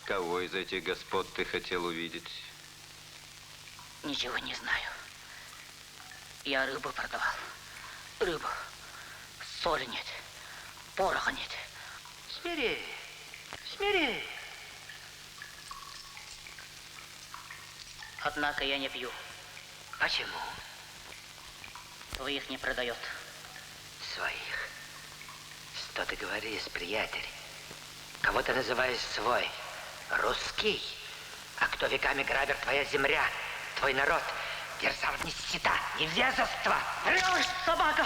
Кого из этих господ ты хотел увидеть? Ничего не знаю. Я рыбу продавал. Рыбу. Соли нет. Пороха нет. Смирей, смирей. Однако я не пью. Почему? Твоих не продает. Своих? Что ты говоришь, приятель? Кого ты называешь свой? Русский? А кто веками грабер твоя земля, твой народ? Держава нищета, невежество! Врешь, собака!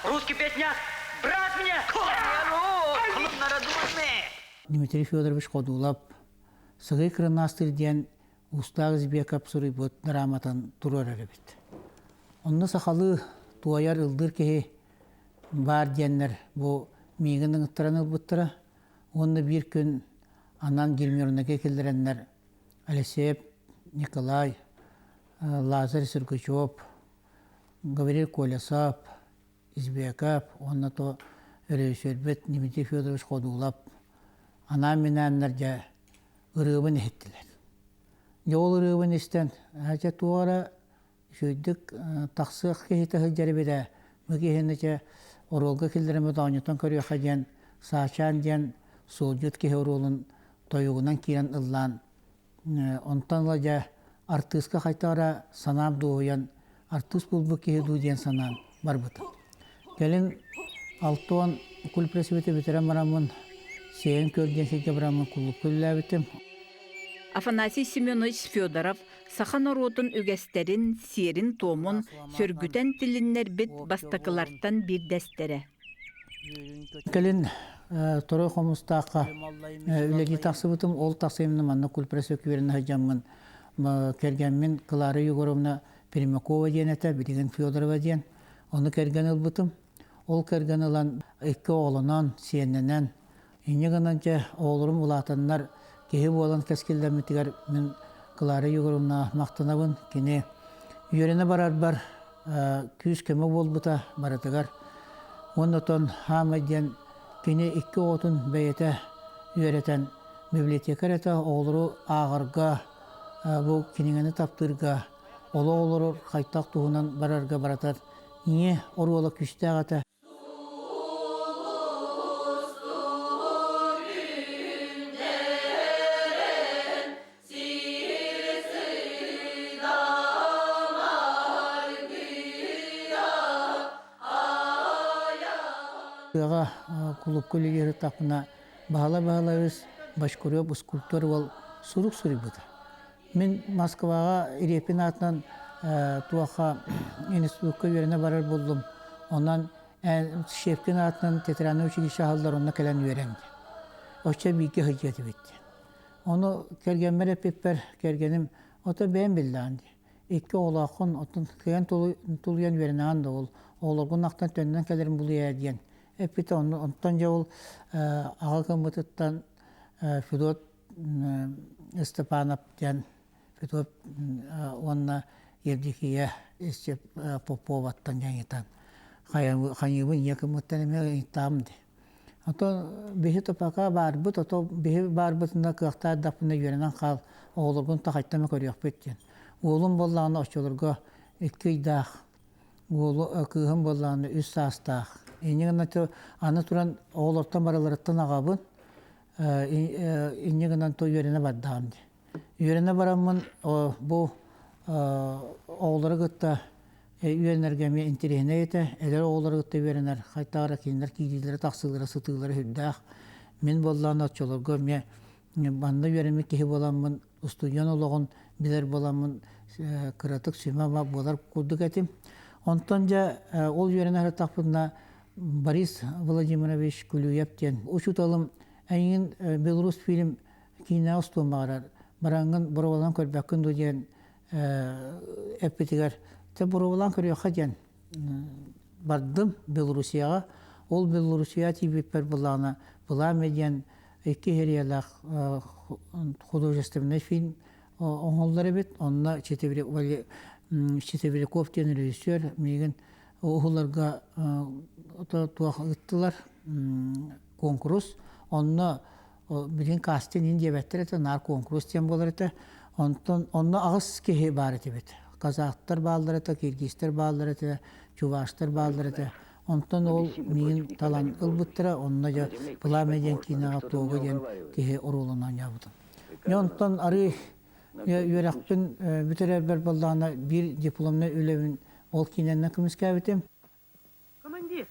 Русский бедняк! Брат мне! Дмитрий Федорович Ходулап Сыгый Кырынаастыр диэн Устаах Избеков суруйбут драматын туруорар эбит. Онно сахалыы туойар ылдыр киһи баар диэннэр бу миигин ыҥыттаран ылбыттара уонна биир күн анан гримернага киллэрэннэр Алексеев Николай, Лазарь Сергучев, Гаврил Колесов, Избеков уонна то режиссербит Дмитрий Федорович Ходулап анаан-минээннэр дьэ ырыабын иһиттилэр. Дьэ ол ырыабын истэн, дьэ туох эрэ үчүгэйдик тахсыах киһитэ сылдьар эбит ээ, бу киһини дьэ оруолга киллэрэммит оонньотон көрүөххэ диэн Саачаан диэн суолдьут киһи оруолун тойугунан киирэн ыллаан, онтон ыла дьэ артыыска хайта эрэ санаам дуоһуйан артыыс буолбут киһи дуу диэн санаан барбытым. Кэлин Алтон кульпресвити бүтэрэн бараммын Сиэйэн Күөл диэн сиргэ бараммын кулуупка үлэлээбитим. Афанасий Семенович Федоров саха норуотун үгэстэрин, сиэрин-туомун сөргүтэн тилиннэрбит бастакылартан биирдэстэрэ. Кэлин Торо Хомустаахха үлэлии тахсыбытым. Ол тахсыымны манна кульпресвик үөрэнэ сылдьаммын кэргэммин Клара Егоровна Пермякова диэн этэ, билигин Федорова диэн. Ону кэргэн ылбытым. Ол кэргэн ылан икки оҕолонон, сиэннэнэн, инньэ гынан дьэ оҕолорум улаатаннар киһи буолан кэскиллэммитигэр мин Клара Егоровна махтанабын. Кини үөрэнэ барарбар күүс-көмө буолбута барытыгар. Уонна оттон хаамай диэн кини икки оҕотун бэйэтэ үөрэтэн библиотекарь этэ, оҕолору ааҕарга, бу кинигэни таптыырга, олох олорор хайтах туһунан барарга баратар ийэ оруола күүстээх этэ. Тыаҕа кулуупка үлэлиир ырыттахпына Баһылай Баһылайабыс Бочкарев скульптор уол сурук суруйбута. Мин Москваҕа Репин аатынан туохха институкка үөрэнэ барар буоллум. Онон Щепкин аатынан театральнай училище аһыллар, онно кэлэн үөрэн диэн. Оччо бииргэ сылдьыа этибит диэн. Ону кэргэммэр эппиппэр, кэргэним ото бэйэм биллэҕин дии. Икки оҕолооххун, оттон кыайан тулуйан үөрэнэҕин да ол оҕолоргун ахтан төннөн кэлэрин булуйа диэн эппитэ. Онтон дьэ ол аҕа гыммытыттан Федот Степанов диэн Федот уонна Евдокия Поповаттан дьаҥытан хайыыбын ийэ кыммыттан эмиэ ыйытаам дии. Ото биһи топака баарбыт, ото биһи баарбытына кыахтаардахпына үөрэнэн хаал, оҕолоргун тахайтама көрүөхпүт диэн. Уолум буоллаҕына оччолорго икки ыйдаах, уолу кыыһым буоллаҕына үс саастаах. Инньэ гынан аны туран оҕолортон барыларыттан аҕабын, инньэ гынан то үөрэнэ бардаҕым дии. Үөрэнэ бараммын бу оҕолору кытта үөрэнэргэ эмиэ интэриэһинэй этэ. Эдэр оҕолору кытта үөрэнэр, хайтаара кинилэр киириилэрэ, тахсыылара, сытыылара сүрдээх. Мин буоллаҕына оччолорго эмиэ манна үөрэммит киһи буоламмын, устудьуон олоҕун билэр буоламмын кыратык сүмэ буолар курдук этим. Онтон дьэ ол үөрэнэ сырыттахпытына Борис Владимирович Кулюев диэн учууталым эйигин Беларусь фильм киинэҕэ устуон баҕарар, бараҥҥын боруобалаан көрбөккүн дуо диэн эппитигэр, дьэ боруобалаан көрүөххэ диэн бардым Белоруссияҕа. Ол Белоруссияҕа тиийбиппэр былаана Пламя диэн икки сериялаах художественнай фильм оҥоһуллар эбит. Онно Четверяков диэн режиссер миигин уһуларга туох ыыттылар куонкурус. Онно Билигин кастинг иин диэбэттэр этэ, наар куонкурус диэн буолар этэ. Онтон онно аҕыс киһи баар этибит. Казахтар бааллар этэ, киргизтэр бааллар этэ, чуваштар бааллар этэ. Онтон ол миигин талан ылбыттара, онно дьэ Пламя диэн киинэҕэ Того диэн киһи оруолун оонньообутум. Дьэ онтон арыы үөрэхпин бүтэрэрбэр буоллаҕына биир дипломнай үлэбин ол киинэннэн көмүскээбитим. Командир!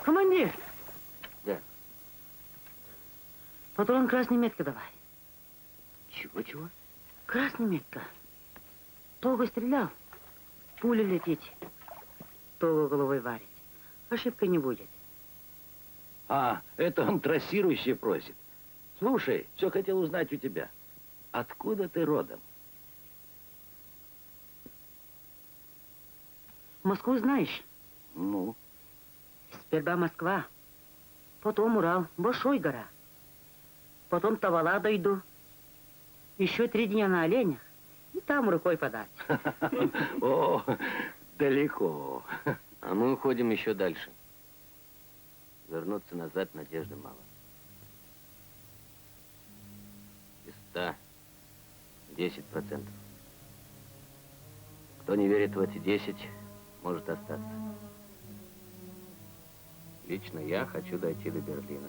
Командир! Да. Патрон красный метка давай. Чего-чего? Красный метка. Того стрелял, пуля летит. Того головой варит. Ошибка не будет. А, это он трассирующий просит. Слушай, все хотел узнать у тебя. Откуда ты родом? Москву знаешь? Ну? Сперва Москва, потом Урал, Большой гора. Потом Тавала дойду. Еще три дня на оленях, и там рукой подать. О, далеко. А мы уходим еще дальше. Вернуться назад надежды мало. Из 100 10%. Кто не верит в эти 10, может остаться. Лично я хочу дойти до Берлина.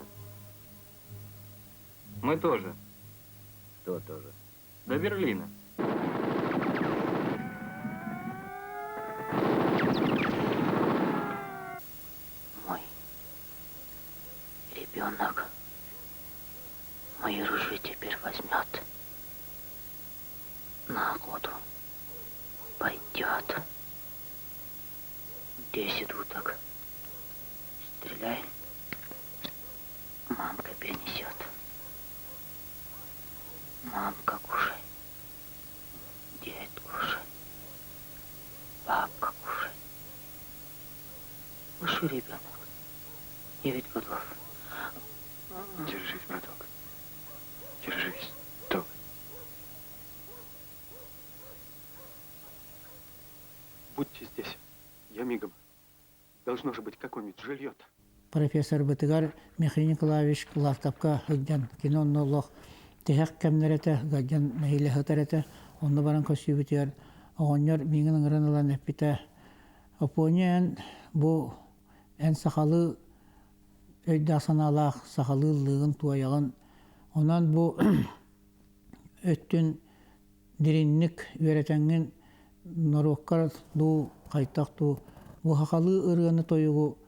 Мы тоже. Кто тоже? До Берлина. Мой ребенок мои ружья теперь возьмет. На охоту пойдет. Десять уток. Стреляй. Мамка принесет. Мамка, кушай. Дед, кушай. Бабка, кушай. Кушай, ребенок. Девять годов. Держись, браток. Держись, Ток. Будьте здесь. Я мигом. Должно же быть какое-нибудь жилье-то. Профессорбытыгар Михаил Николаевич лавкапка сылдьан кини онно олох тиһэх кэмнэр этэ, гадьан нэһиилэ сытар этэ. Онно баран көрсүбүтүгэр оҕонньор миигин ыҥыран ылан эппитэ Оппуонньа эн бу эн сахалыы өйдөөх-санаалаах сахалыы ыллыыгын, туойаҕын. Онон бу өттүн дириҥник үөрэтэҥҥин норуоккар дуу, хайдах дуу бу сахалыы ырыаны-тойугу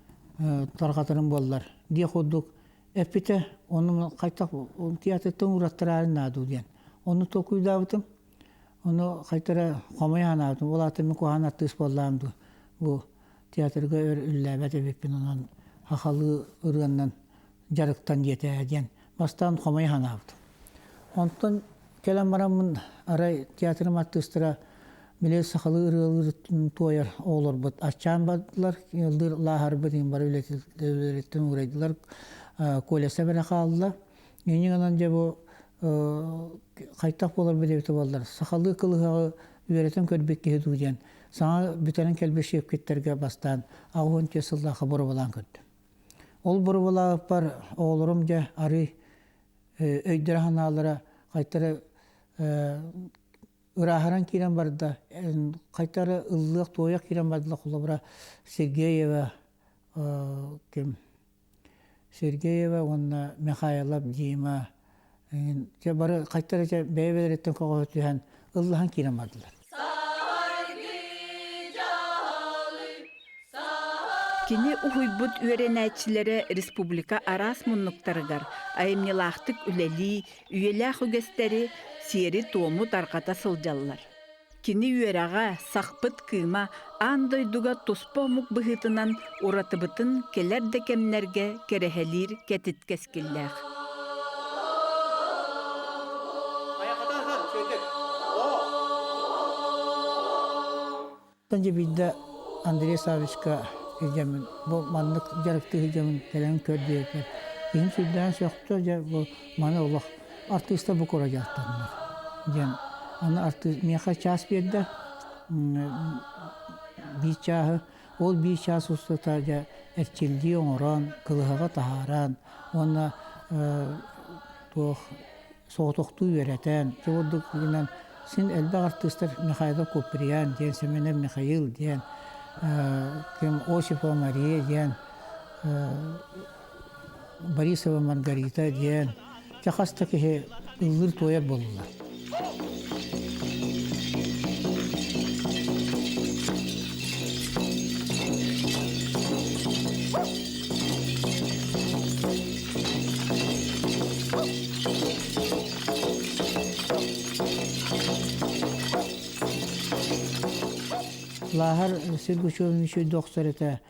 тарҕатарыҥ буоллар диэх курдук эппитэ. Ону хайдах театртан уураттараары наадуу диэн. Ону толкуйдаабытым. Ону хайта хомойо санаабытым. Ол аата мин куһаҕан артыыс буоллаҕым дуу. Бу театрга өр үллээбэт эбиппин онон сахалыы ырыаннан дьарыктан диэтэ диэн бастаан хомойо санаабытым. Онтон кэлэн бараммын арай театрым артыыстара били сахалыы ырыалыыр туойар оҕолорбут аччаан бардылар, ыллыыр лааһарбыт иһин бары үлэлэриттэн уурайдылар, Коля сэбэрэ хаалла. Инньэ гынан дьэ бу хайтах буоларбыт эбитэ буоллар, сахалыы кылыһаҕы үөрэтэн көрбүт киһи дуу диэн саҥа бүтэрэн кэлбит шефкиттэргэ бастаан 84 сыллаахха боруобалаан көрдүм. Ол боруобалаабыппар оҕолорум дьэ арыы өйдөрө-санаалара хайтары ырааһыран киирэн барда, хайтары ыллыах-туойах киирэн бардылар холобура Сергеева ким Сергеева уонна Михайлов Дима дьэ бары хайтары дьэ бэйэ-бэйэлэриттэн көҕүһэ түһэн ыллаһан киирэн бардылар. Кини уһуйбут үөрэнээччилэрэ республика араас муннуктарыгар айымньылаахтык үлэлии, үйэлээх үгэстэри, сиэри-туому тарҕата сылдьаллар. Кини үөрэҕэ, сахпыт кыыма аан дойдуга туспа омук быһыытынан уратыбытын кэлэр да кэмнэргэ кэрэһэлиир кэтит кэскиллээх. Дьэ биирдэ Андрей Саввичка илдьэммин, бу маннык дьарыктыы сылдьабын кэлэн көр диэбиппэр, киһим сүрдээн сөхтө, дьэ бу маны олох артыыстар бу кура дьарыктаннар диэн. Аны артыыс миэхэ чаас биэрдэ, биир чааһы, ол биир чаас устата дьэ эрчиллии оҥорон, кылыһаҕы таһааран уонна туох соҕотохтуу үөрэтэн, чобурдук гынан син элбэх артыыстар Михайлов Куприян диэн, Семенов Михаил диэн, ким Осипова Мария диэн, Борисова Маргарита диэн, дьэ хас да киһи ыллыыр-туойар буоллулар. Лааһар Сергучевич охсор этэ,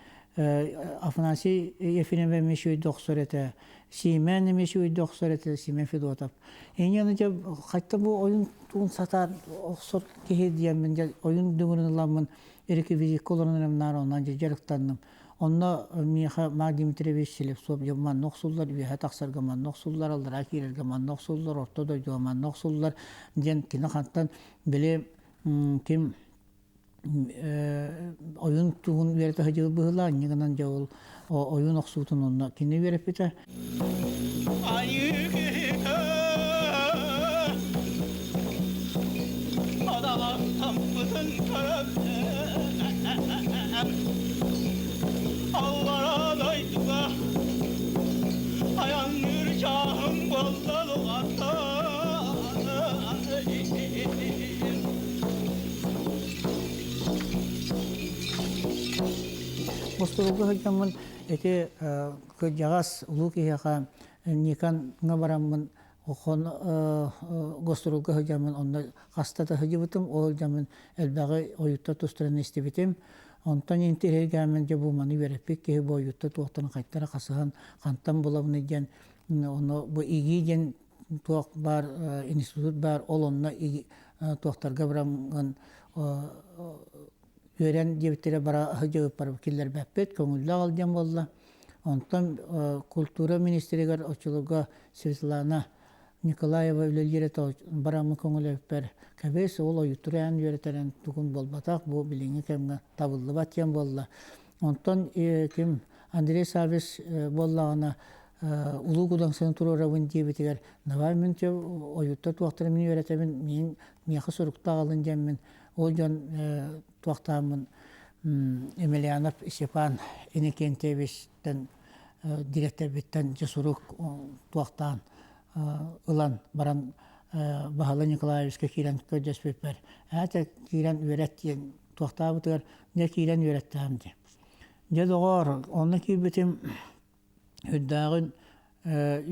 Афанасий Ефимович охсор этэ, Симэн эмиэ үчүгэйдик охсор этэ, Симэн Федотов. Инньэ дьэ хатта бу ойун туун сатаан охсор киһи диэммин дьэ ойун дүҥүрүн ыламмын реквизикка олорон эрэмнаар онон дьэ дьарыктанным. Онно миэхэ Марк Дмитриевич Слепцов дьэ манна охсуллар, үөһэ тахсарга манна охсуллар, аллараа киирэргэ манна охсуллар, орто дойдуга манна охсуллар диэн кини хантан били ким ойуун туһун үөрэтэ сылдьыбыт быһыылаах, инньэ гынан дьэ ол ойуун охсуутун онно кини үөрэппитэ. Айыы киһитэ адаҕаттаммытын көрөн аллараа дойдуга айанныыр чааһым буолла Бостуруга сылдьаммын ити кырдьаҕас улуу киһиэхэ Никоҥҥа бараммын хон гостуруга сылдьаммын онно хаста да сылдьыбытым, ол сылдьаммын элбэҕи ойуттар тустарынан истибитим. Онтон интириэһиргээммин дьэ бу маны үөрэппит киһи бу ойуттар туохтарын хайтара хасыһан хантан булабыный диэн ону бу игии диэн туох баар институт баар ол онно туохтарга бараммын үөрэн диэбиттэрэ бара сылдьыбыппар киллэрбэппит көҥүллээх ол диэн буолла. Онтон культура министригэр оччолорго Светлана Николаева үлэлиир этэ бараммын көҥүлэппэр кэбис ол ойуттураан үөрэтэрэн тугун буолбатах бу билиҥҥи кэмҥэ табыллыбат диэн буолла. Онтон ким Андрей Саввич буоллаҕына Улуу Кудаҥсаны туруорабын диэбитигэр давай мин ойутта туохтарын мин үөрэтэбин миин миэхэ суруктаах алын диэммин ол дьон туохтааммын Емельянов Степан Иннокентьевичтэн дириэктэрбиттэн дьэ сурук туохтаан ылан баран Баһылай Николаевичка киирэн көрдөспүппэр ээтэ киирэн үөрэт диэн туохтаабытыгар дьэ киирэн үөрэттэҕим дии. Дьэ доҕоор, онно киирбитим үрдээҕин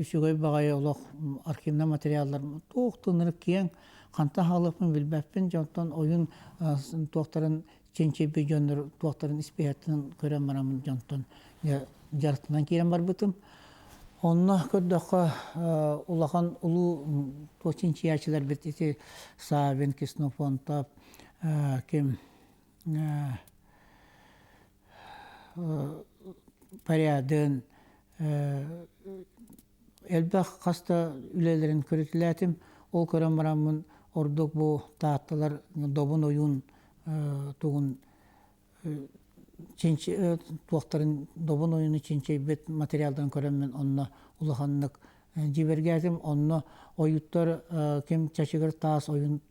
үчүгэй баҕайы олох архивнай материаллар туох тынырык киэҥ хантан хаалыахпын билбэппин дьонтон ойун туохтарын чинчийбит дьоннор туохтарын испииһэктэн көрөн бараммын дьонтон дьарыктанан киирэн барбытым. Онно көрдөххө улахан улуу туох чинчийээччилэрбит ити Савин, Ксенофонтов, ким Порядын элбэх хас да үлэлэрин көрүтэлээтим. Ол көрөн бараммын ордук бу Таатталар Добун ойуун тугун туохтарын Добун ойууну чинчийбит материалдарын көрөммүн онно улаханнык дьиибэргээтим. Онно ойууттар ким чачыгыр таас ойуун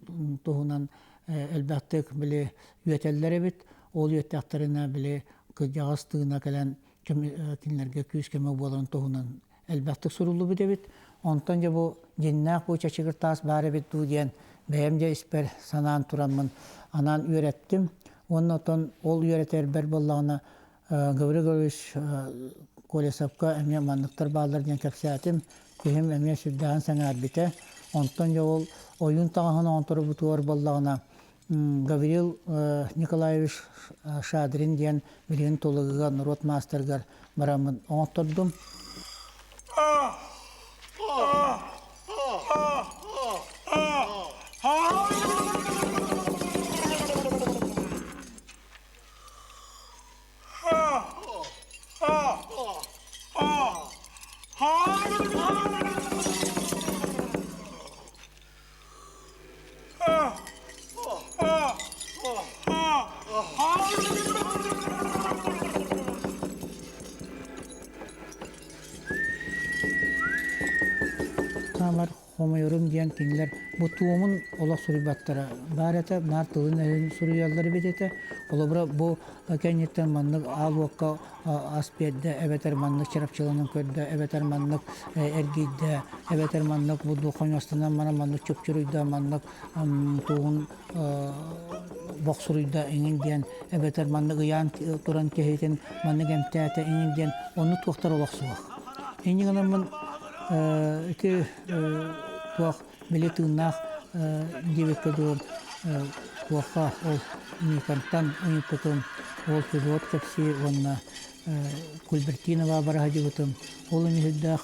туһунан элбэхтик били үөтэллэр эбит. Ол үөттэхтэринэ били кырдьаҕас тыына кэлэн кинилэргэ күүс-көмө буоларын туһунан элбэхтик суруллубут эбит. Онтон дьэ бу дьиннээх бу чачыгыр таас баар эбит дуу диэн бэйэм дьэ испэр санаан тураммын анаан үөрэттим. Уонна оттон ол үөрэтэрбэр буоллаҕына Гаврил Гаврилович Колесовка эмиэ манныктар бааллар диэн кэпсээтим. Киһим эмиэ сүрдээҕин сэҥээрбитэ. Онтон дьэ ол ойуун таҥаһын оҥорторбутугар буоллаҕына Гаврил Николаевич Шадрин диэн билигин Тулугуга норуот маастарыгар бараммын оҥоттордум. Хомойорум диэн кинилэр бу туомун олох суруйбаттара баар этэ, наар тылын-өһүн суруйаллар эбит этэ. Холобура, бу кэнниттэн маннык аал уокка ас биэрдэ, эбэтэр маннык чарапчыланан көрдө, эбэтэр маннык эргийдэ, эбэтэр маннык буду хоньостанан баран маннык чупчуруйда, маннык тугун бохсуруйда иҥин диэн, эбэтэр маннык ыйаан туран киһитин маннык эмтээтэ иҥин диэн, оннук туохтар олох суох. Инньэ гынаммын ити туох били тыыннаах диэбиккэ дылы туохха ол Никонтан ыйыппытым, ол Федот кэпсиир уонна Кульбертинова бара сылдьыбытым. Ол эмиэ сүрдээх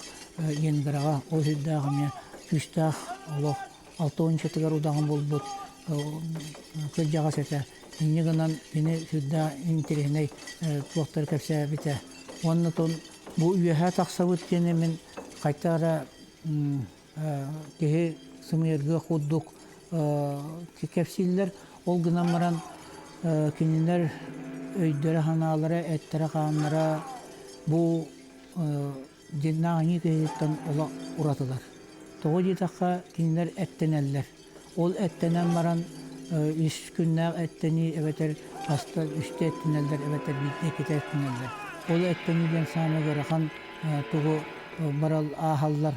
Ленграҕа, ол сүрдээх эмиэ күүстээх олох 60-тыгар удаҕан буолбут кырдьаҕас этэ. Инньэ гынан кини сүрдээх интэриэһинэй туохтары кэпсээбитэ. Уонна тон бу үөһээ тахсабыт диэни мин хайта эрэ киһи сымыйаргыах курдук кэпсииллэр. Ол гынан баран кинилэр өйдөрө-санаалара, эттэрэ-хааннара бу дьиннээх аньыы киһититтэн олох уратылар. Тоҕо диэтэххэ, кинилэр эттэнэллэр. Ол эттэнэн баран үс күннээх эттэнии эбэтэр хаста үстэ эттэнэллэр эбэтэр биирдэ иккитэ эттэнэллэр. Ол эттэнии диэн саамай ыарахан тугу барал ааһаллар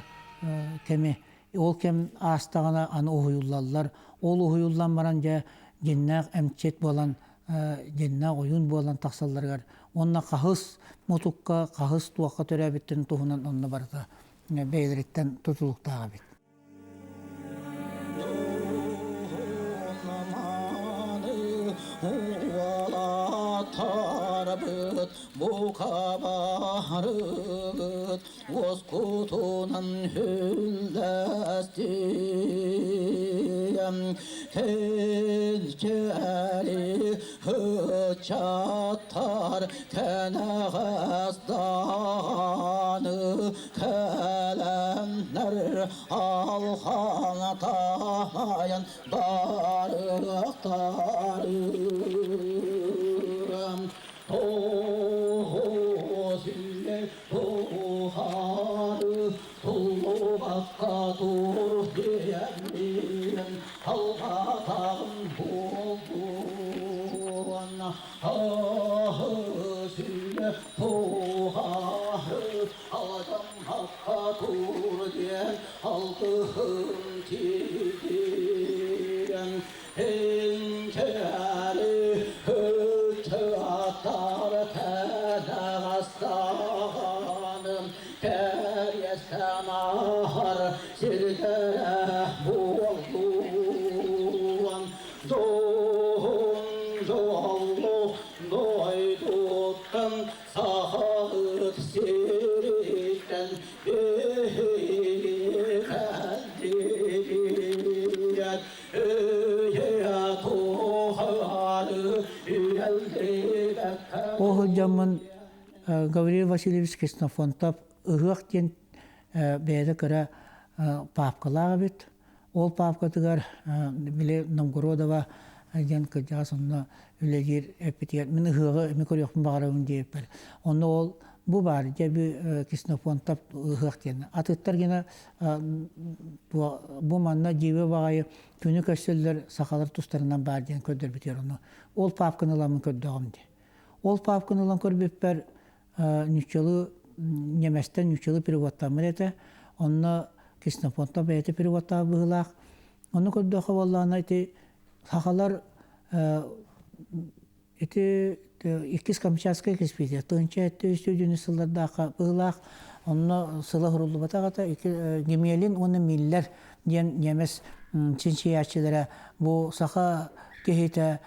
кэми. Ол кэм аастаҕына аны уһуйуллаллар. Ол уһуйуллан баран дьэ дьиннээх эмчит буолан дьиннээх ойуун буолан тахсалларыгар уонна хаһыс мутукка, хаһыс туохха төрөөбүттэрин туһунан онно барыта бэйэлэриттэн тутулуктаах эбит. Букабарыгыт уоскутунан хүллэстиэм Кэнчээри ыччаттар кэнэҕэс даҕаны кэлэннэр алҕаҥа таайан барыахтарым. Тухары туллубакка тур диэммин алҕатаҕым буолбуон Аһы-сүлэ тухары алдьаммакка тур диэн алгыһым тиийдиэн Инчээри ыччаттар кэнэҕэс кэриэстээн ааһар сирдэрэ буоллун. Дьоһун дьоллоох дойдуттан сахабыт сириттэн биһиги кэлдириэт Ол сылдьаммын Гаврил Васильевич Ксенофонтов ыһыах диэн бэйэтэ кыра паапкалаах эбит. Ол паапкатыгар били Новгородова диэн кырдьаҕас онно үлэлиир эппитигэр мин ыһыаҕы эмиэ көрүөхпүн баҕарабын диэбиппэр. Онно ол бу баар дьэ бу Ксенофонтов ыһыах диэн. Атыттар гына бу манна дьиибэ баҕайы күнү көрсөллөр сахалар тустарынан баар диэн көрдөрбүтүгэр ону ол паапканы ыламмын көрдөҕүм дии. Ол паапканы ылан көрбүппэр ньуччалыы ньэмэстэн ньуччалыы переводтаммыт этэ. Онно Ксенофонтов бэйэтэ переводтаабыт быһыылаах. Ону көрдөххө буоллаҕына ити сахалар ити иккис Камчатскай экспедиция 1703 сыллардаахха быһыылаах онно сыла суруллубатах этэ Гемелин уонна Миллер диэн ньиэмэс чинчийээччилэрэ бу саха киһитэ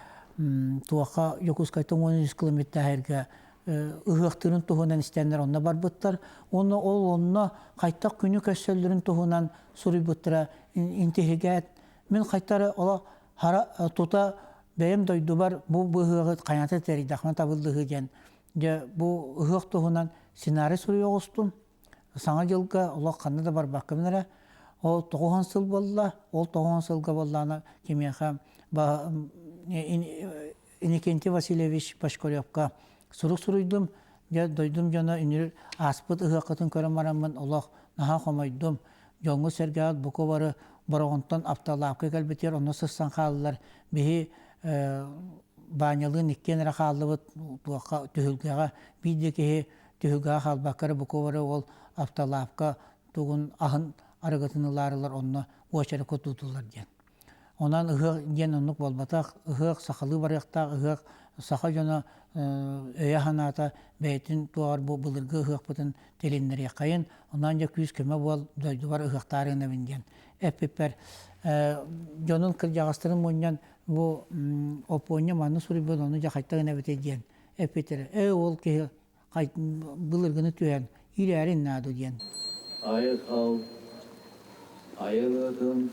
туохха Дьокуускайтан 13 километрдаах ыһыахтыырын туһунан истэннэр онно барбыттар уонна ол онно хайтах күнү көрсөллөрүн туһунан суруйбуттара интиһигээт мин хайтары оло хара тута бэйэм дойдубар бу быһыаҕы хайата тэрийдэхмэ табыллыһы диэн дьэ бу ыһыах туһунан сценарий суруйа оҕустум саҥа дьылга олох ханна да барбаккабын эрэ ол тоҕуһан сыл буолла ол тоҕуһан сылга буоллаҕына кимиэхэ Иннокентий Васильевич Бочкаревка сурук суруйдум. Дьэ, дойдум дьоно үнүр ааспыт ыһыаххытын көрөн бараммын олох наһаа хомойдум. Дьоҥҥут-сэргэҕит бука бары Бороҕонтон Автолавка кэлбитигэр онно сыссан хааллылар. Биһи Баанньалыын иккиэн эрэ хааллыбыт туохха түһүлгэҕэ биир да киһи түһүлгэҕэ хаалбакка эрэ бука бары ол автолавка тугун аһын арыгытын ылаарылар онно уочаракка тутуллар диэн. Онон ыһыах диэн оннук буолбатах. Ыһыах сахалыы барыахтаах ыһыах саха дьоно өйө-санаата бэйэтин туоҕар бу былыргы ыһыахпытын тилиннэриэххэйин, онон дьэ күүс-көмө буол дойдубар ыһыахтаары гынабын диэн эппиппэр дьонун кырдьаҕастарын мунньан бу Оппуонньа манна суруйбут ону дьэ хайта гынабыт диэн эппиттэрэ. Ээ ол киһи былыргыны түһэн иирээрин наада диэн. Айыл айылытын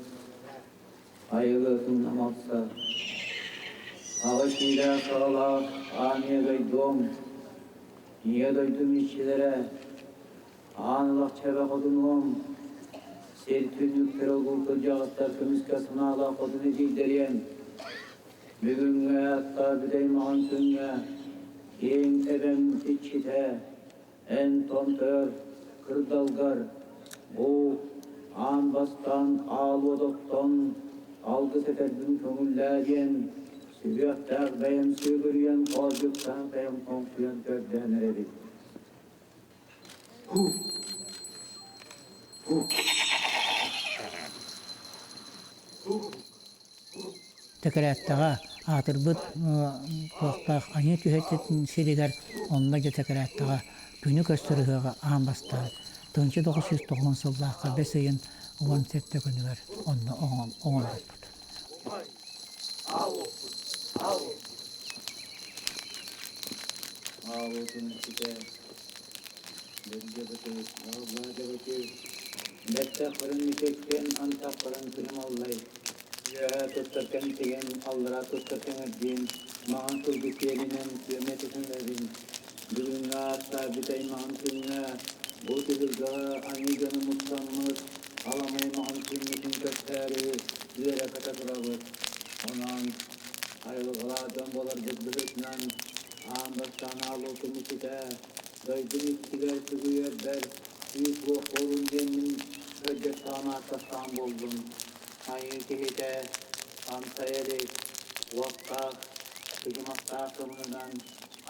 айылытын амалса аҕа киилээх саҕалаах аан ийэ дойдуом ийэ дойдум иччилэрэ аан ылах чэбэ хотунуом сир түннүктэрэ улуу кырдьаҕастар көмүскэ санаалаах хотун эдьиийдэриэм Бүгүҥҥү атта бүтэй маҕан күҥҥэ киэҥ эбэм иччитэ эн томтойор кырдалгар бу аан бастаан аал уот оттон алгыс этэрбин көҥүллээ диэн сүһүөхтээх бэйэм сүгүрүйэн хоолдьуктаах бэйэм хоҥкуйан көрдөөн эрэбин. Тэкэрээттэҕэ аатырбыт туохтаах аньыы түһэтин сиригэр онно дьэ Тэкэрээттэҕэ күнү көрсөр ыһыаҕа аан бастаан 1990 сыллаахха бэс ыйын 17 күнүгэр онно оҥорбуппут. Бэттэх мичэккэн антахпарын күнүм аллай Үөһээ туттар кэмтигин, аллараа туттар кэҥэрдиин, маҥан сылгы сиэлинэн күөмэ түһүмэбин. Бүгүҥҥү ааттаа бүтэй маҥан күҥҥэ, бу түһүлгэҕэ аньыы дьону мустаммыт, аламай маҥан күммүтүн көрсөөрү үөрэ-көтө турабыт. Онон айылҕалаах дьон буоларбыт быһыытынан аан бастаан аалуутун иччитэ, дойдум иччитигэр сүгүрүйэрбэр күүс-уох буолун диэммин өйдөттөҕүн ааттастаҕым буоллун. Айыы киһитэ амсайа илик, уоттаах, кыдьымахтаах кымыһынан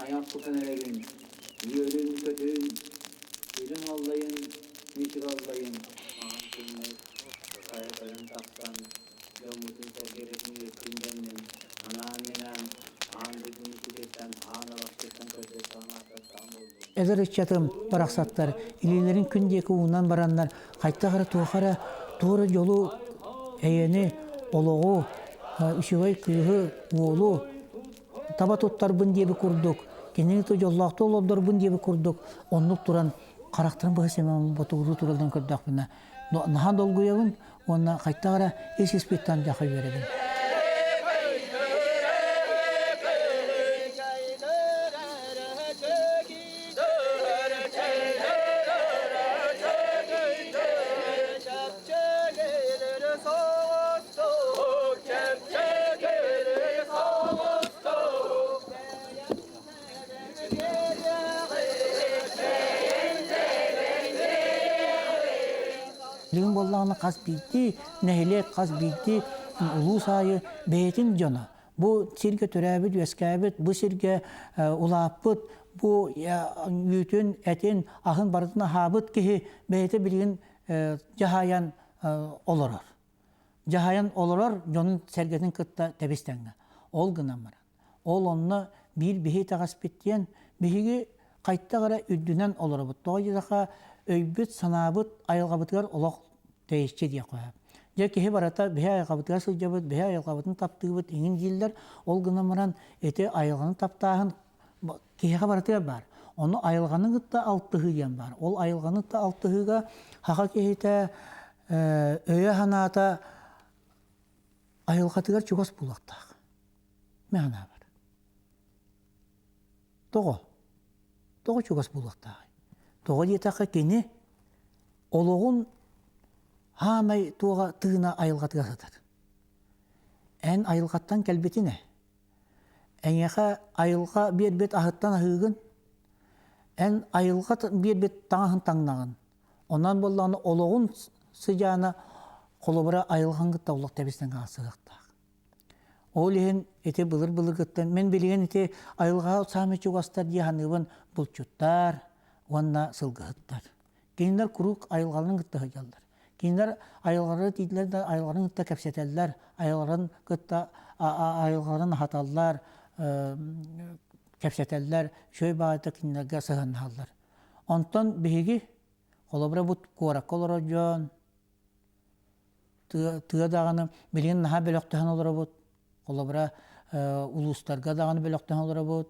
айах тутан эрэбин, үөрүн-көтүн, үрүҥ аллайын, мичик аллайын. Маҥан күммүт хайа тойон тахсан, дьоммутун-сэргэбитин үөттүн дэннин, анаан-минээн аан дойдуну иччититтэн, аан алахчыттан көрдөстөҕүн ааттастаҕым буоллун. Эдэр ыччатым барахсаттар илиилэрин күн диэки уунан бараннар хайдах эрэ туох эрэ туора дьолу, эйэни, олоҕу, үчүгэй кыыһы, уолу таба туттарбын диэби курдук, кинини то дьоллоохтук олордорбун диэби курдук оннук туран харахтарын быһа сэмэн ботугуруу туралларын көрдөхпүнэ наһаа долгуйабын уонна хайдах эрэ ис испиттэн дьаха үөрэбин. Билигин буоллаҕына хас биирдии нэһилиэк, хас биирдии улуус аайы бэйэтин дьоно бу сиргэ төрөөбүт, үөскээбит, бу сиргэ улааппыт, бу үүтүн, этин, аһын барытын аһаабыт киһи бэйэтэ билигин дьаһайан олорор. Дьаһайан олорор дьонун сэргэтин кытта тэбис тэҥҥэ. Ол гынан баран, ол онно биир биһи итэҕэспит диэн биһиги хайтах эрэ үрдүнэн олоробут. Тоҕо диэтэххэ өйбүт-санаабыт айылҕабытыгар олох тэйиччи диэх үһү. Дьэ киһи барыта биһи айылҕабытыгар сылдьабыт, биһи айылҕабытын таптыыбыт иҥин дииллэр. Ол гынан баран ити айылҕаны таптааһын киһиэхэ барытыгар баар. Ону айылҕаны кытта алтыһыы диэн баар. Ол айылҕаны кытта алтыһыыга саха киһитэ өйө-санаата айылҕатыгар чугас буолуохтаах. Мин санаабар. Тоҕо? Тоҕо чугас буолуохтааҕый? Тоҕо диэтэххэ кини олоҕун хаамай туоҕа тыына айылҕатыгар сытар. Эн айылҕаттан кэлбитин ээ. Эйиэхэ айылҕа биэрбит аһыттан аһыыгын, эн айылҕа биэрбит таҥаһын таҥнаҕын. Онон буоллаҕына олоҕун сыдьаана холобура айылҕан кытта олох тэбистэн хаалсыахтаах. Ол иһин ити былыр-былыргыттан мин билигин ити айылҕаҕа саамай чугастар дии саныыбын булчуттар уонна сылгыһыттар. Кинилэр куруук айылҕаларын кытта сылдьаллар. Кинилэр айылҕалары тиийдилэр да айылҕаларын кытта кэпсэтэллэр, айылҕаларын кытта айылҕаларын аһаталлар, кэпсэтэллэр, үчүгэй баҕайытык кинилэргэ сыһыаннаһаллар. Онтон биһиги, холобура бу куоракка олорор дьон, тыа, тыа даҕаны билигин наһаа бөлөхтөһөн олоробут. Холобура, улуустарга даҕаны бөлөхтөһөн олоробут,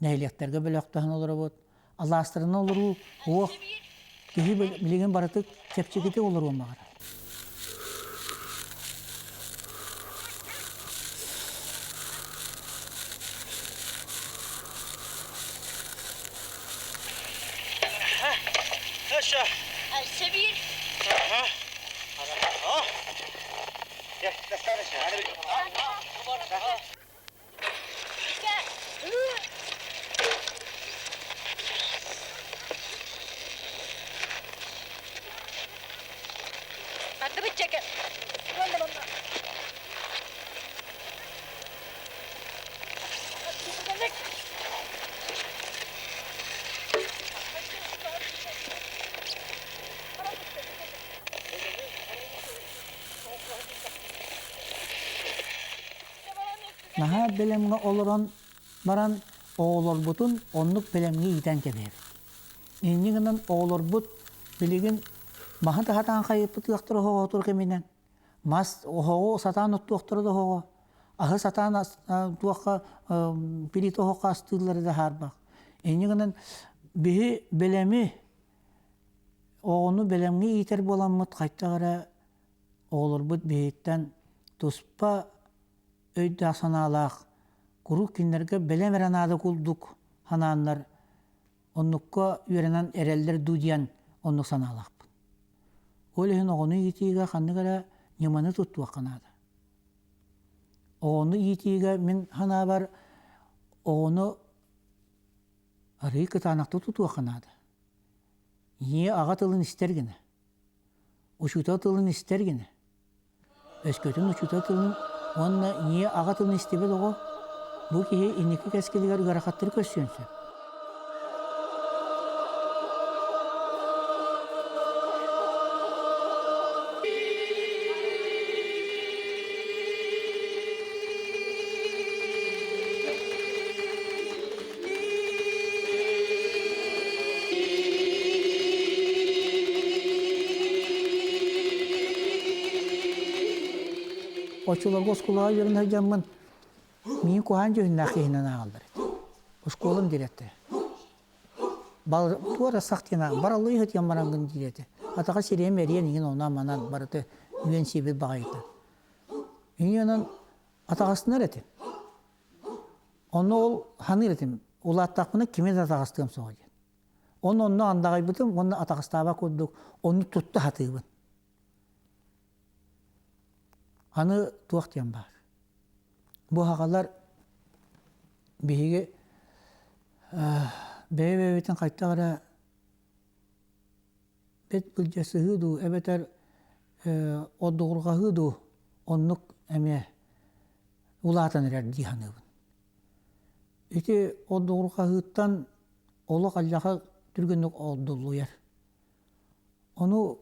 нэһилиэктэргэ бөлөхтөһөн олоробут. Алаастарынан олоруу уох киһи билигин барытык чэпчэкитик олоруон баҕарар. Наһаа бэлэмҥэ олорон баран оҕолорбутун оннук бэлэмҥэ иитэн кэбиһэбит. Инньэ гынан оҕолорбут билигин маһы да сатаан хайыппыт ыахтара оһоҕотур кэминэн мас оһоҕу сатаан оттуохтара да оһоҕо аһы сатаан туохха плита оһоххо астыыллара да хаарбах. Инньэ гынан биһи бэлэми оҕону бэлэмҥэ иитэр буоламмыт хайдах эрэ оҕолорбут биһиттэн туспа өйдөөх-санаалаах куруук кинилэргэ бэлэм эрэ наада курдук санааннар оннукка үөрэнэн эрэллэр дуу диэн оннук санаалаахпын. Ол иһин оҕону иитиигэ ханнык эрэ ньыманы туттуохха наада. Оҕону иитиигэ мин санаабар оҕону арыый кытаанахтык тутуохха наада. Ийэ аҕа тылын истэр гына, учуутал тылын истэр гына, өскөтүн учуутал тылын уонна ийэ аҕа тылын истибэт оҕо бу киһи инники кэскилигэр ыарахаттары көрсүөн сөп. Оччолорго оскуолаҕа үөрэнэ сылдьаммын миигин куһаҕан дьүһүннээх киһинэн ааҕаллар этэ. Оскуолам дириэктэрэ. Туора сах диэн бараллыы сытыйан бараҥҥын диир этэ. Атаҕа сирэйим эриэн иҥин онон-манан барыта үөн сиэбит баҕайыта. Инньэ атаҕастанар этим. Онно ол саныыр этим, улааттахпына кими да атаҕастыам суоҕа диэн. Онно онно андаҕайбытым уонна атаҕастаабат курдук ону тутта сатыыбын. Аны туох диэн баар. Бу аҕалар биһиги бэйэ-бэйэбитин хайдах эрэ бэт былдьасыһыы дуу эбэтэр ордугурҕаһыы дуу оннук эмиэ улаатан эрэр дии саныыбын. Ити ордугурҕаһыыттан олох алдьархай түргэнник ордуллуйар. Ону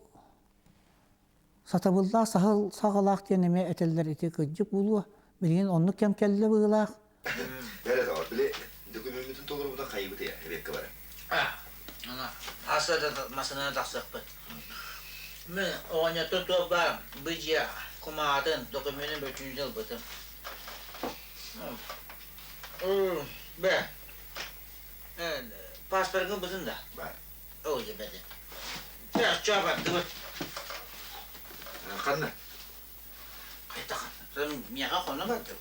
сатабыллаах саһыл саҕалаах диэн эмиэ этэллэр ити кырдьык буолуо. Билигин оннук кэм кэллэ быһыылаах. Бэрэ доҕор, били докумеммутун толорбута хайыбыт я, эбиэккэ бара. Аса да масынаны тахсыахпыт. Мен оҕонньоттон туох баар быдьыа кумаатын докуменын бөтүүнүн ылбытым. Бэ, паспоргын ылбытын да? Бар. Ол дебети. Чэ, бардыбыт. Ханна? Хайдах? Миэхэ хоно бардым.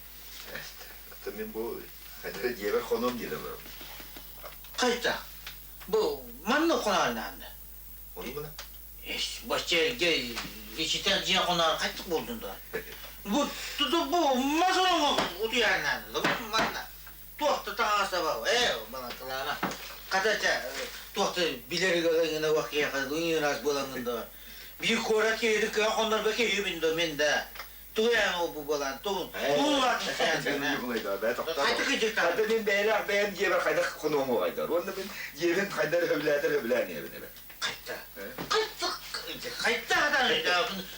Ата мен бу хайдара дьиэбэр хонуом диэн олоробун. Хайдах? Бу манна хоноорнаанна. Ону мына? Эс, бачча эргэ ичитэх дьиэ хоноор хайдах буолдун да? Бу туту бу мас ороҥҥо утуйаарнаанна. Бу манна. Туох да таҥаһа саба, ээ, баланталаама. Хата чэ, туох да билэр ыҥына уох киһиэхэ ыраас буолаҥҥын да. Биир куорат киһитин кыһа хоннорго киһибин да мин да. Тугу эн ол бу буолан тугун Хата мин бэйэлээх бэйэм дьиэбэр хайдах хонуом уоҕайдар. Уонна мин дьиэбин хайдар өбүлээтэр өбүлээн иһэбин эбэ. Хайта. Хайта. Хайта хата.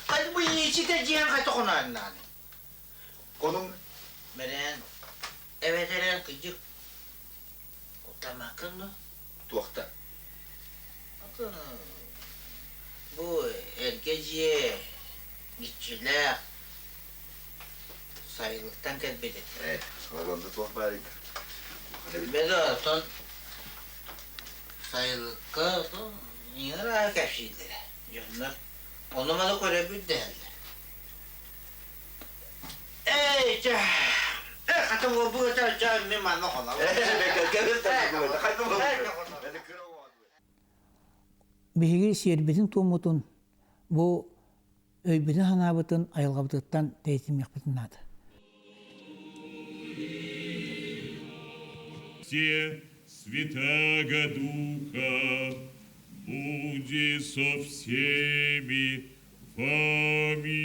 Хайта бу ичитэ дьиэн хайта хонооннаан. Конум Мэрэн эбэтэрэн кыдьык куттамаккын ну. Туохта? Атын бу эргэ дьиэ иччилээх сайылыктан кэлбит этэ. Ээ, ол онно туох баар эбит? Бэл оттон сайылыкка оттон иҥэр кэпсииллэрэ дьоннор. Ону-маны көрөбүт дэһэллэр. Эй, чэ, э, хата буолбута, чэ, мин манна хонобун. Биһиги сиэрбитин-туоммутун бу өйбүтүн-санаабытын айылҕабытыттан тэйитимиэхпитин наада. Все Святаго Духа буди со всеми вами.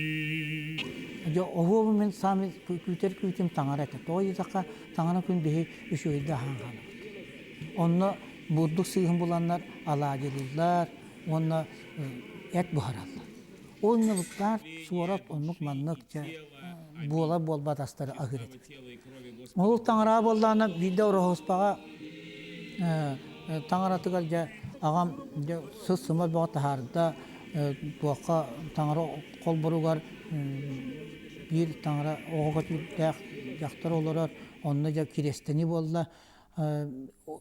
Дьэ, оһуобу мин саамай күүтэр күүтүм таҥара этэ. Тоҕо диэтэххэ, таҥара күн биһи үчүгэйдэ аһаан хаалабыт. Онно бурдук сыыһын буланнар алаадьылыыллар уонна эт буһараллар. Ол ньылыктаах суорат оннук маннык дьэ буола буолбат астары аһыыр этибит. Ол таҥара буоллаҕына биирдэ Ороһуоспаҕа таҥаратыгар дьэ аҕам дьэ сыс-сымар бөҕө таһаарда туохха таҥара холборугар биир таҥара оҕо көтүүрдээх дьахтар олорор онно дьэ кириэстэнии буолла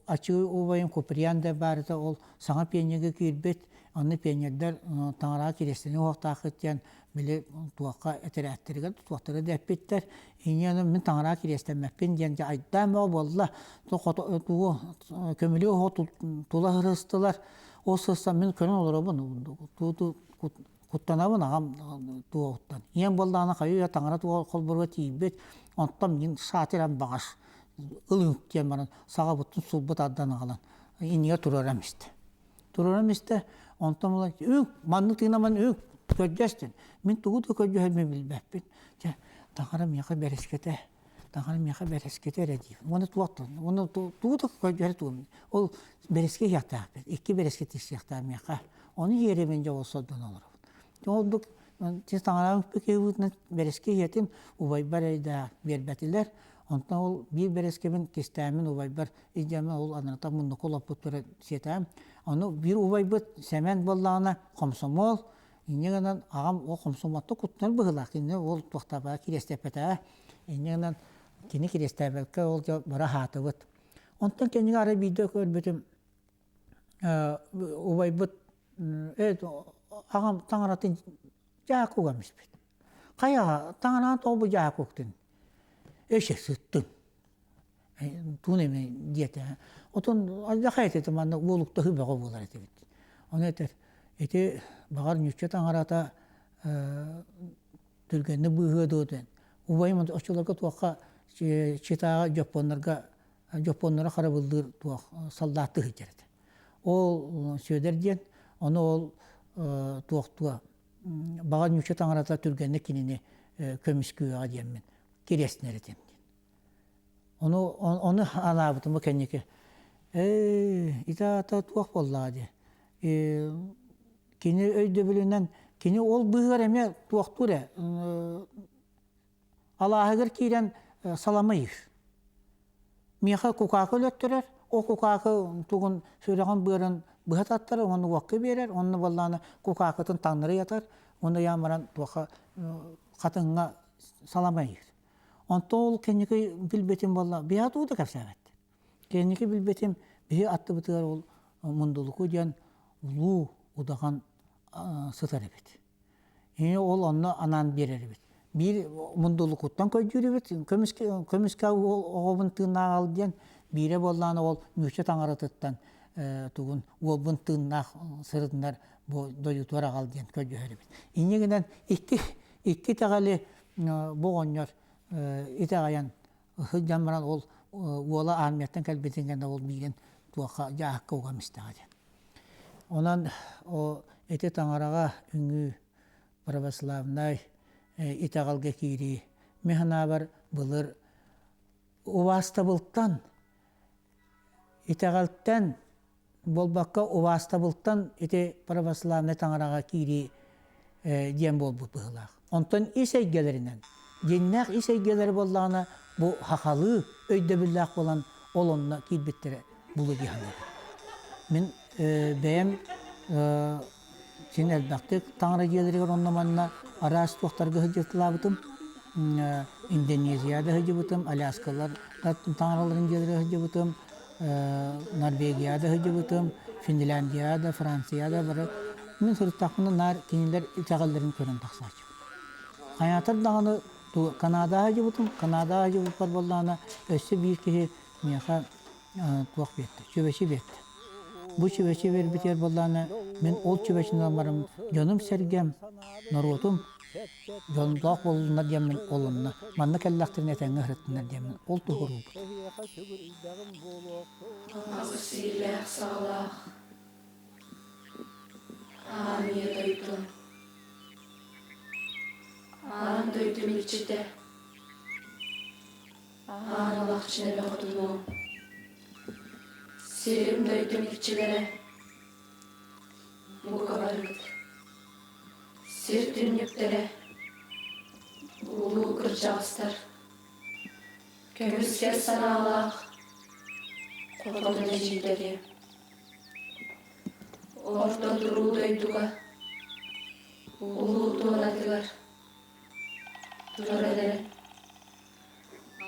Ачыы убайым Куприян да баарыта ол саҥа пионерга киирбит, онно пионердар таҥараҕа кириэстэни уһуохтааххыт диэн били туохха этэрээттэригэр туохтара да эппиттэр. Инньэ гынан мин таҥараҕа кириэстэммэппин диэн дьэ айдаан бөҕө буолла. Тугу көмүлүө оһох тула сырыстылар. Ол сырсан мин көрөн олоробун. Куттанабын аҕам туоҕуттан. Ийэм буоллаҕына хайыы-үйэ таҥара холборуга тиийбит, онтон мин саатыран баҕас ылыҥ диэн баран саҕабыттан сулбут ардан аҕалан иннигэр туруорам истэ. Туруорам истэ, онтон була үҥ, маннык тыынаман үҥ, көрдөстүн. Мин тугу да көрдөһөрбүн билбэппин. Дьэ, таҥара миэхэ бэрискэтэ, таҥара миэхэ бэрискэтэ эрэ диибин. Уонна туохтан, уонна тугу да көрдөһөр тугум. Ол бэрискэ иһиэхтээхпин, икки бэрискэ тиксиэхтээх миэхэ. Ону иһиэрэбин дьэ ол сордон олоробун. Ол таҥараҕын киһибитинэн бэрэски иһэтим убайбар эйдээх биэрбэтилэр. Онтон ол биир бэрэскэбин кистээммин убайбар илдьэммин ол аната муннуку олоппуттара сиэтэм. Ону биир убайбыт Сэмэн буоллаҕына хомсомуол, инньэ гынан аҕам ол хомсомуоттан куттанар быһыылаах. Кинини ол туохтаабаҕа кириэстэппэтэҕэ. Инньэ гынан кини кириэстээбэккэ ол дьэ бара аһаатыбыт. Онтон кэннигэр арай биирдэ көрбүтүм убайбыт аҕам таҥаратын дьаакугам испит. Хайаҕа таҥараан тоҕо бу дьаакуктун? Эше сыттым. Туун эми диэтэ. Отон алдьархай этэ манна уолуктаһыы бөҕө буолар этибит. Ону этэр, ити баҕар ньучча таҥарата түргэнник быыһыа дуо диэн. Убайым оччолорго туохха Читаҕа дьоппуоннарга дьоппуоннары харабыллыыр туох саллааттыы сылдьар этэ. Ол Сүөдэр диэн, ону ол туохтуа баҕа ньуучча таҥарата түргэнник кинини көмүскүөҕэ диэммин кириэстинэр этим диэн. Ону ону анаабытым бу кэнники ээ ити аата туох буоллаҕа дии кини өйдөбүлүнэн кини ол быыһыгар эмиэ туохтуур ээ Алааһыгар киирэн салама ыйыыр. Миэхэ кукаакы өлөттөрөр, ол кукаакы тугун сүрэҕин-быарын быһа таттарар уонна уокка биэрэр, уонна буоллаҕына кукаакытын таҥнары ыйатар, уонна ыйаан баран туохха хатыҥҥа салама ыйыыр. Онтон ол кэнники билбитим буолла, биһиэхэ тугу да кэпсээбэттэр. Кэнники билбитим, биһи аттыбытыгар ол Мундулуку диэн улуу удаҕан сытар эбит. Ини ол онно анаан биэрэр эбит. Биир мундулукуттан көрдүүр эбит, көмүскэ, көмүскэ оҕобун тыыннаах ал диэн, биирэ буоллаҕына ол нуучча таҥаратыттан тугун уолбун тыыннаах сырытынар бу дойдутугар аҕал диэн көрдөһөр эбит. Инньэ гынан икки, икки итэҕэли бу оҕонньор итэҕэйэн сылдьан баран ол уола армияттан кэлбитин кэннэ ол миигин туохха дьааһыкка уган истэҕэ диэн. Онон ити таҥараҕа үҥүү православнай итэҕэлгэ киирии мин санаабар былыр убаастабылтан итэҕэлтэн буолбакка убаастабылтан ити православнай таҥараҕа киирии диэн буолбут быһыылаах. Онтон ис эйгэлэринэн, дьиҥнээх ис эйгэлэрэ буоллаҕына бу сахалыы өйдөбүллээх буолан ол онно киирбиттэрэ булу дии саныыбын. Мин бэйэм син элбэхтик таҥара дьиэлэригэр онно-манна араас туохтарга сылдьыталаабытым. Индонезияда сылдьыбытым, Аляскалар таҥараларын дьиэлэригэр сылдьыбытым, Норвегияда сылдьыбытым, Финляндияда, Францияда бары мин сырыттахпына наар кинилэр итэҕэллэрин көрөн тахсааччыбын. Хайаатар даҕаны Канадаҕа сылдьыбытым, Канадаҕа сылдьыбыппар буоллаҕына өссө биир киһи миэхэ туох биэрдэ, чүбэчи биэрдэ. Бу чүбэчи биэрбитигэр буоллаҕына мин ол чүбэчинэн барым дьонум-сэргэм, норуотум дьонноох буоллуннар диэммин олунна. Манна кэллэхтэринэ этэҥҥэ сырыттыннар диэммин ол туһуруубут. Аҕыс иилээх-саҕалаах Аан ийэ дойдум, аан дойдум иччитэ, аан алахчын эбэ хотунуом, сирим дойдум иччилэрэ, бука барыгыт, сир түннүктэрэ, улуу кырдьаҕастар, көмүскэл санаалаах хотун эдьиийдэри Орто туруу дойдуга, улуу туонатыгар турар эрэн,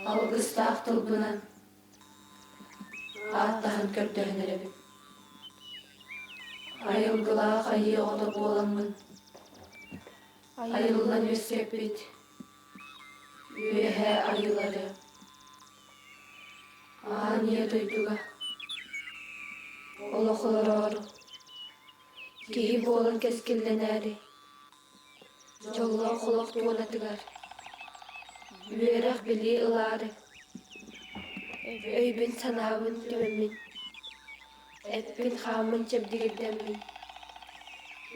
алгыстаах тылбынан ааттаһан көрдөһөн эрэбин. Айылгылаах айыы оҕото буоламмын, айыллан үөскэппит үөһээ айыылары Аан ийэ дойдуга олох олороору, киһи буолан кэскиллэнээри, дьоллоох олох туонатыгар үөрэх-билии ылаары, өйбүн-санаабын түмэммин, эппин-хааммын чэбдигирдэммин,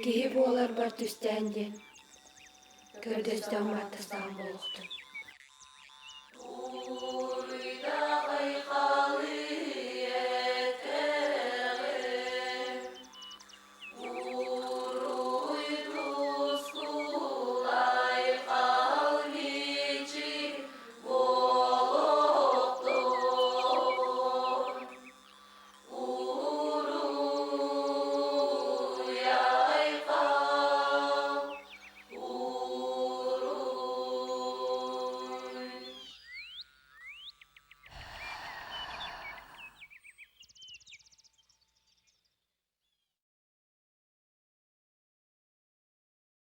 киһи буоларбар түстээн диэн көрдөстөҕүм ааттастаҕым буолуохтун.